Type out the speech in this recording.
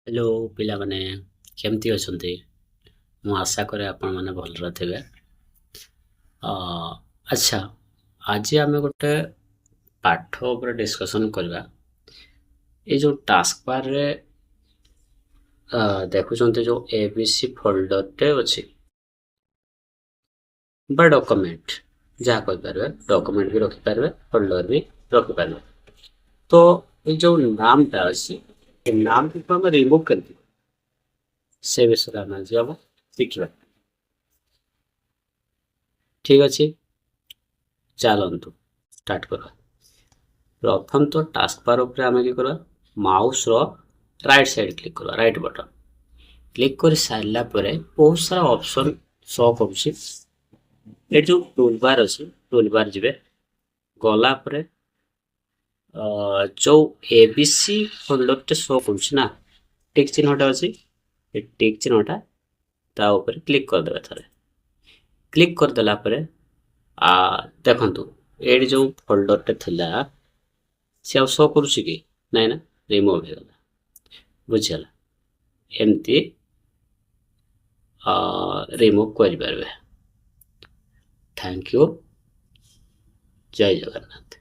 Hello ପିଲାମାନେ, କେମିତି ଅଛନ୍ତି? ମୁଁ ଆଶା କରେ ଆପଣମାନେ ଭଲରେ ଥିବେ। ଆଚ୍ଛା, ଆଜି ଆମେ ଗୋଟେ ପାଠ ଉପରେ ଡିସ୍କସନ୍ କରିବା। ଏଇ ଯେଉଁ ଟାସ୍କ ବାରରେ ଦେଖୁଛନ୍ତି, ଯେଉଁ ଏ ବି ସି ଫୋଲ୍ଡରଟେ ଅଛି ବା ଡକୁମେଣ୍ଟ, ଯାହା କହିପାରିବେ, ଡକୁମେଣ୍ଟ ବି ରଖିପାରିବେ, ଫୋଲ୍ଡର ବି ରଖିପାରିବେ। ତ ଏଇ ଯେଉଁ ନାମଟା ଅଛି, ଏ ନାମଟିକୁ ଆମେ ରିମୁଭ୍ କେମିତି, ସେ ବିଷୟରେ ଆମେ ଆଜି ହବ ଶିଖିବା। ଠିକ ଅଛି, ଚାଲନ୍ତୁ ଷ୍ଟାର୍ଟ କରିବା। ପ୍ରଥମ ତ ଟାସ୍କ ବାର ଉପରେ ଆମେ କି କରିବା? ମାଉସର ରାଇଟ୍ ସାଇଡ୍ କ୍ଲିକ୍ କରିବା। ରାଇଟ୍ ବଟନ୍ କ୍ଲିକ୍ କରି ସାରିଲା ପରେ ବହୁତ ସାରା ଅପସନ୍ ଶୋ କରୁଛି। ଏଠି ଯେଉଁ ଟୁଲ୍ ବାର ଅଛି, ଟୁଲ୍ ବାର ଯିବେ। ଗଲା ପରେ ଯେଉଁ ଏ ବି ସି ଫୋଲ୍ଡରଟେ ଶୋ କରୁଛି ନା, ଟିକ୍ ଚିହ୍ନଟା ଅଛି, ଏ ଟିକ୍ ଚିହ୍ନଟା ତା ଉପରେ କ୍ଲିକ୍ କରିଦେବେ। ଥରେ କ୍ଲିକ୍ କରିଦେଲା ପରେ ଦେଖନ୍ତୁ, ଏଇଠି ଯେଉଁ ଫୋଲ୍ଡରଟା ଥିଲା, ସେ ଆଉ ଶୋ କରୁଛି କି? ନାଇଁ ନା, ରିମୁଭ୍ ହେଇଗଲା। ବୁଝିହେଲା? ଏମିତି ରିମୁଭ୍ କରିପାରିବେ। Thank you, Jay Jagannath.